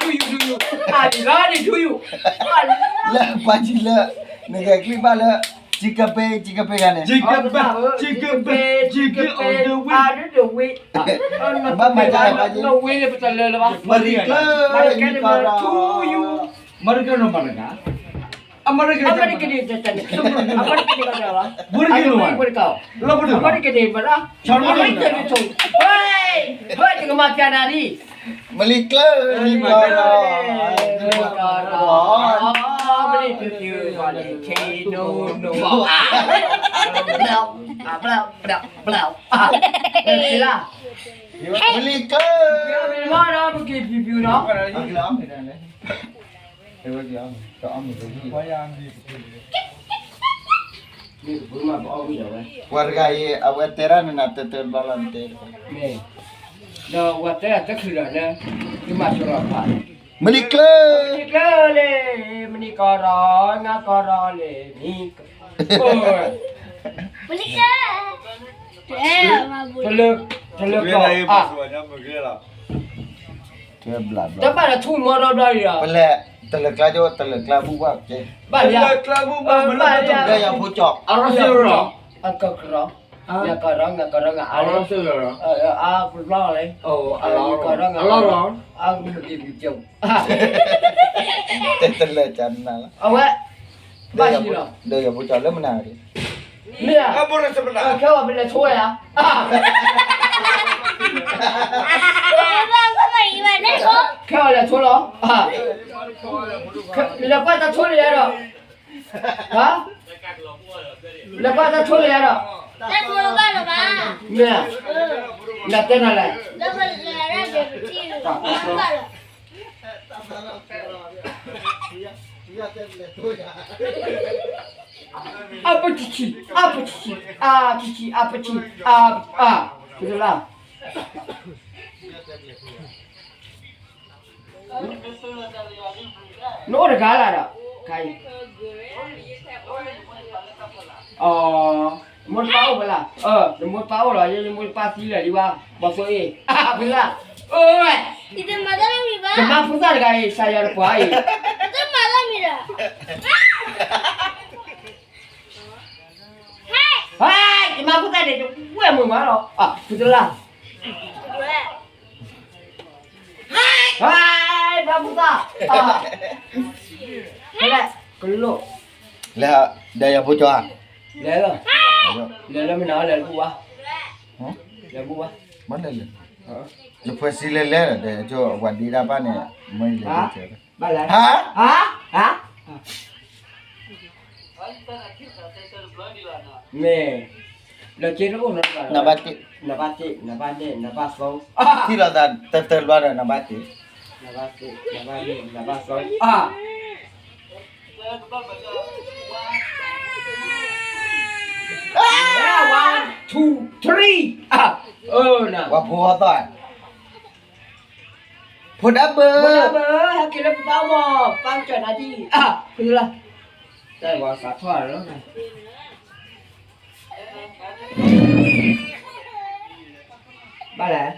ဒူယူၢ် ဒူယူၢ် အလီၤန့ၣ် ဒူယူၢ် လၢပှၤကံလၢ နဂဲၤချံဘၣ်လၢ ကံကပဲ ကံကပဲဂၤန့ၣ် ကံကပဲ ကံကပဲ ကံကပဲ အဒိဒိဝ့ ဘၣ်မၤတၢ် ဝ့လၢပတလၢလၢၤဘၣ် မရံကျၢ မရံကျၢ ထူယူၢ် မရံကျၢ မရံကျၢ အမဲရကၤ အမဲရကၤန့ၣ် အမဲရကၤန့ၣ် အမဲရကၤန့ၣ် ဘၣ်ရၣ် ဟဲ ဟဲ တကမၤဖျါနၤဒ် မလံၤကျၢ မလံၤကီၢ်ဒီး မလံၤကီၢ်ဒီး မလံၤကီၢ်ဒီး ဘျီ ဘျီ ဘျီ ဘျီ မလံၤကျၢ မလံၤကီၢ်ဒီး ပက့ၤဖံဖံနီၤ ပှၤတဂၤအံၤ အဝဲတဲဒၣ်နနၤတၢ်တၢ်ဘျီလီၤနတဲ ဒီးဝဲတဲဒၣ်တချုးဒီးလၢ ယမၤဆိလီၤဖး မလံၤကျၢ မလံၤကျၢလံ မလံၤကီၢ်ဒီး နကီၢ်ဒီးလံ မလံၤ မလံၤကျၢ တလၢ တလၢကီၢ် တဘၣ်လၢထူမီဒီဘျီဒီး ပလဲၤ တလၢကျါကၠိ တလၢကျါဘူၣ်ဘၣ်ကဲ ဘၣ်လၢ ဘၣ်လၢ ဒီးယၤဖိကၠီ အကကရီ ယကရီ ယကရီ ယအါလီၤ အါပလီၢ်လံ အလီၢ်လီၤ အကကရီ တဲတလၢကနၤလီၤ အဝဲ ဘၣ်ဆံလီၤ ဒီးယဖိကၠီလၢမနုၤ မ့ၢ်ဧါ ခဲအံၤပလဲၤဆိဝဲဧါ ခဲအံၤလဲၤဆိလီၤ လဲၤကွၢ်တၢ်ဆိလၢယၤဒီး ဟါ လဲၤကွၢ်တၢ်ဆိလၢယၤဒီး မ့ၢ်ဧါ နတဲနၤလဲၣ် အပထံၣ်ထံၣ် အပထံၣ်ထံၣ် အထံၣ်ထံၣ် အပထံၣ် အ အ ကလါ နအိၣ်တဂၤလၢဒီး ခါအံၤ မိၢ်တပၢ်အိၣ်ဖဲလၢ် နမိၢ်တပၢ်အိၣ်လီၤ ယမိၢ်တပၢ်သံလၢာ်ဒံးဘၣ် ဘီသိအ့ၣ် ဖဲလၢ် အိၣ်ဝဲ ယတမၤတၢ်မံၤဘၣ် ယမါဖိသၣ်တဂၤအံၤ စးယၤတပှၤအံၤ, တမၤလၢမံၤဒီး, ဟဲ, ယမါဖိသၣ်န့ၣ် ယဝဲၢ်မုာ်မးလီၤ, ဖုတလၢ်, ဟဲ, မါဖိသၣ်, ကလဲၣ်, ကလိၣ်, လဲၤ, ဒီးယဖိကၠီဧါ, လဲၤလီၤ, လဲၤလၢမနုၤလဲၤလၢဘူၣ်ဝါ, လဲၤဘူၣ်ဝါ, မ့ၢ်လဲၤလဲၤ, ယဖှဲစံလဲၤလဲၤဒီး ယဝၤဒ့ဒၣ်ဘၣ်န့ၣ်, မ့ၢ်လဲၤ, ဘၣ်လဲၣ်, ဟါ, ဟါ, မ့ၢ်, လၢက့တအိၣ်နီတဂၤ, နဘၣ်တ့ၢ်, နဘၣ်တ့ၢ်, နဘၣ်န့ၢ်, နဘၣ်သီ, ထံၣ်လိာ်သးတၢ်တၢ်ဘျီဒီး နဘၣ်တ့ၢ်, နဘၣ်တ့ၢ်, နဘၣ်န့ၢ်, နဘၣ်သီ, အါ one, two, three, အါ, အၢ, န, ဝၤဖိသီ, ဖိဒါဘၢ, ဖိဒါဘၢ, ဟဲက့ၤလၢပပၢ်မီၢ်, ပၢ်ကစၢ်နၤဒ်, အါ, ဖုလၢ, တၢ်ဝၤစးထီၣ်လီၤ, ဘၣ်လဲၣ်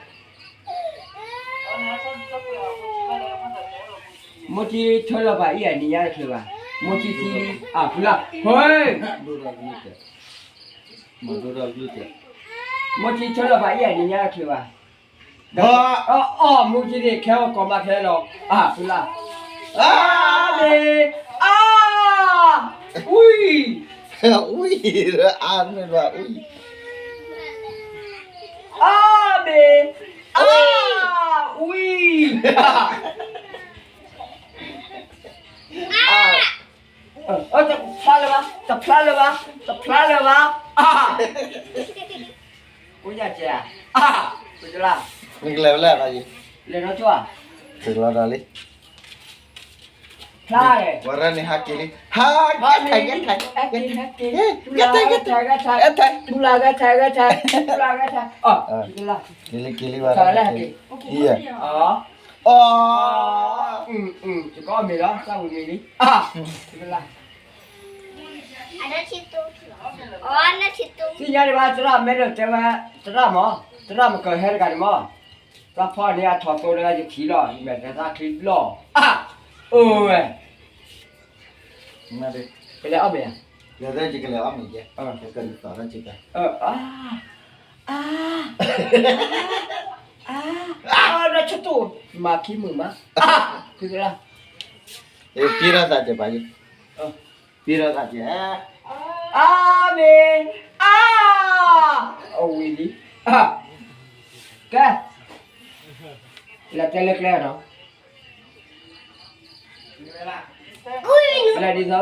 မိၢ်ထံထၢလီၤပာ်အံၤအနံၤညါတချုးဘၣ်, မိၢ်ထံထံ, အဖုလၢ, ဟဲ, မိၢ်ထံထၢလီၤပာ်အံၤအနံၤညါတချုးဘၣ်, အီၣ်, မိၢ်ထံန့ၣ်ခဲအီၤကိးမးခဲလီၤ, အဖုလၢ, အါ, မ့ၢ်, အါ, ဝံၣ်, ဝံၣ်, အါ, မ့ၢ်ဘၣ်ဝံၣ် အါ, မ့ၢ်, အါ, ဝံၣ်, အါ, တဖျါလၢၤဘၣ်, တဖျါလၢၤဘၣ်, တဖျါလၢၤဘၣ်, အါ, အိၣ်ယၤကဲ, အါ, နကလဲၤဝဲလဲၣ်, လဲၤနီကၠီ, ဖျါလီၤ, ဝဲဒၣ်န့ၣ်ဟးက့ၤလံ, ဟး, ဟဲက့ၤ, ဟဲက့ၤ, ဟဲက့ၤ, ဟဲက့ၤ, ဟဲက့ၤ, ဟဲက့ၤ, ဟဲက့ၤ, ဟဲက့ၤ, ဟဲက့ၤ, ဟဲက့ၤ, က့ၤလံ, က့ၤလံ, ဝဲဒၣ်န့ၣ်, အီ, ယကအီၣ်မ့ၤလီၤ, သၣ်ဝံၤမ့ၤလံ, အါ, သ့ၣ်ညါဒံးဘၣ် သရၣ်မဲဒီးတဲဝဲ, သရၣ်မး, သရၣ်မကဟဲတဂၤန့ၣ်မး, သးဖီန့ၣ်အထီၣ်သိလၢယထံၣ်လီၤ, ယမဲာ်သၣ်ချံလီၤ, အါ, အိၣ်ဝဲ, ကလဲၤအီၣ်မ့ၤဧါ, ယကလဲၤအီၣ်မ့ၤ, အါ, အါ, အါ, အါ, ဒီးဆတိၢ်, မၤခံမုာ်မး, အါ, ဖုသရၣ်, ပ့ၤထီၣ်သးကဲဘၣ်, ပ့ၤထီၣ်သးကဲ, အါ, မ့ၢ်, အါ, အဝံၤလံ, ကဲ, လဲၤတဲလၢကျဲနီၤ, လဲၤဒ်သိးလီၤ,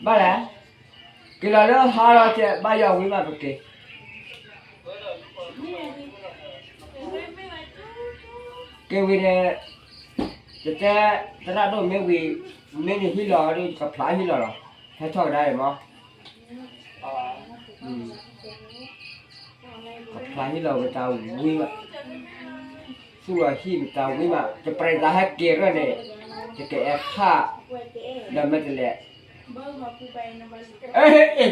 ဘၣ်လဲၣ်, က့ၤလီၤလၢဟါလီၤကဲ ဘၣ်ယွၤဝံၤမးပက့ၤ, က့ၤဝံၤန့ၣ်, ယတဲ, သရၣ်ဒိၣ်မ့ၢ်ဝံၤ, မ့ၢ်နဟံၣ်လီၤဒီး ယကဖျါဟံၣ်လီၤလီၤ, ဟဲထီၣ်ကဒါအံၤမး, ကဖျါဟံၣ်လီၤဝဲတၢ်ဝံၤဘၣ်, သူၣ်လီၤဟံၣ်မတၤဝံၤမး ယပြဲးသးဟဲက့ၤရၢၢ်န့ၣ်, ယကအဲၣ်ဖး, ဒီးမ့ၢ်တလဲၤ, အ့,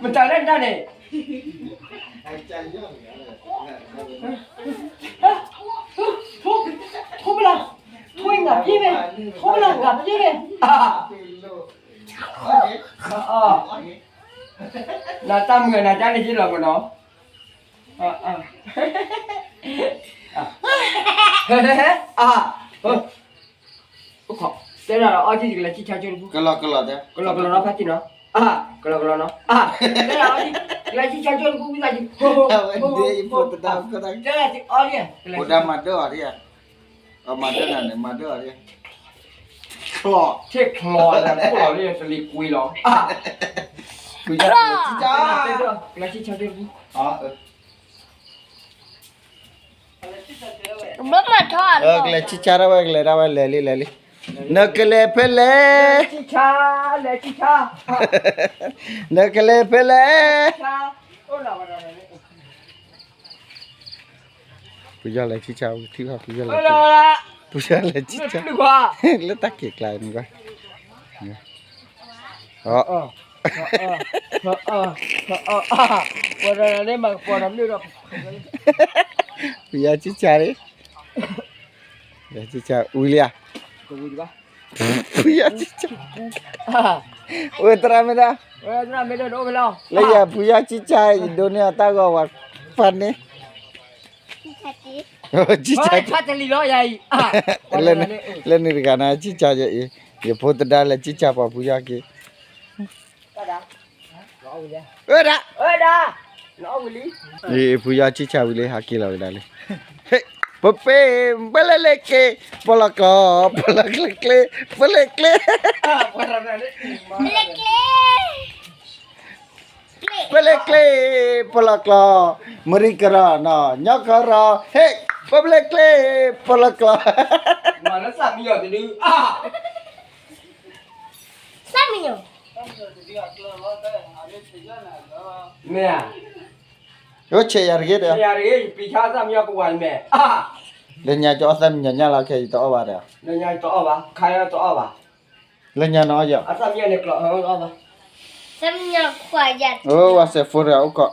မတၤလဲၣ်တၢ်န့ၣ်, ထိမလၢ်, ထိနၤပျ့ၤဝဲ, ထိမလၢ်နၤပျ့ၤဝဲ, နတၢ်မုာ်နၤတၢ်န့ၣ်ယ့ၢ်လီၤမးနီၤ, တဲဒၣ်အီၣ်က့ၤယကလဲၤဆံၣ်ဆါကၠိတပူၤ, ကလီၤကလီၤနီၤဖးတံၢ်နီၤ, ကလီၤကလီၤနီၤ, တဲဒၣ်အီၣ်က့ၤ, ကလဲၤဆံၣ်ဆါကၠိတပူၤဝံသးစူၤ, တဲဒၣ်အီၣ်က့ၤ, ဖိဒါမၤဒၢအီၤဒံးဧါ, မၤဒၢနၤန့ၣ် မၤဒၢအီၤဒံးဧါ, ချီၣ်, ထံၣ်ချီၣ်လၢခိၣ်လီၤလၢတလံၤကွံလီၤ, ကလဲၤဆံၣ်ဆါ, ကလဲၤဆံၣ်ဆါဒၣ်ဝဲ ကလဲၤဒၣ်ဝဲ လဲၤလံ လဲၤလံ, နကလဲၤဖဲလဲၣ်, နကလဲၤဖဲလဲၣ်, ဖုယီၤလဲၤဆံၣ်ဆါ, ထံၣ်ဘၣ်ဖုယီၤလဲၤ, ဖုယီၤလဲၤဆံၣ်ဆါ, လၢတၢ်က့ၤကျါန့ၣ်ဘၣ်, အီ, အီ, အီ, ပှၤတဂၤန့ၣ်မၤကပီၤဒီးမ့ၢ်ဒီး ဖုယါဆံၣ်ဆါလံ, ဖုယါဆံၣ်ဆါ ဝံၤလံဧါ, ဖုယါဆံၣ်ဆါ, ဝဲသရၣ်မ့ၢ်ဒၣ်, လၢယၤဖုယါဆံၣ်ဆါ ယဒိးန့ၢ်အတၢ်ဂီၤဝဲဖးန့ၣ်, ဆံၣ်ဆါ, လၢန့ၣ်တဂၤန့ၣ် ဆံၣ်ဆါယအံၤ, ယဖိသဒါလၢဆံၣ်ဆါပှၤဖုယါက့ၤ ဝဲဒၣ်, ဖုယါဆံၣ်ဆါဝံၤလံ ဟးက့ၤလီၤဝဲဒၣ်လံ, ဟ့ၣ်, ပပ့ၢ်, ပလဲၤလ့ၣ်ကျ့, ပလီၢ်ကျီ, ပလီၢ်ကျ့ကျ့, ပလဲၤကျ့, ပလဲၤကျ့, ပလီၢ်ကျီ, မရံကရီနီၤ ညီကရီ, ဟ့ၣ်, ပပလဲၤကျ့, ပလီၢ်ကျီ မ့ၢ်ဧါ, အိၣ်ဆဲးယၤတဂ့ၤဒီး, လၢညါကအီၣ်သၣ်မံယီၤညၣ်လီၤခဲအံၤတအီၣ်ဘၣ်ဒီး, လၢညါနအီၣ်ယီၤ, အိၣ်ဝဲစဲးဖိတဂၤအိၣ်ကီး,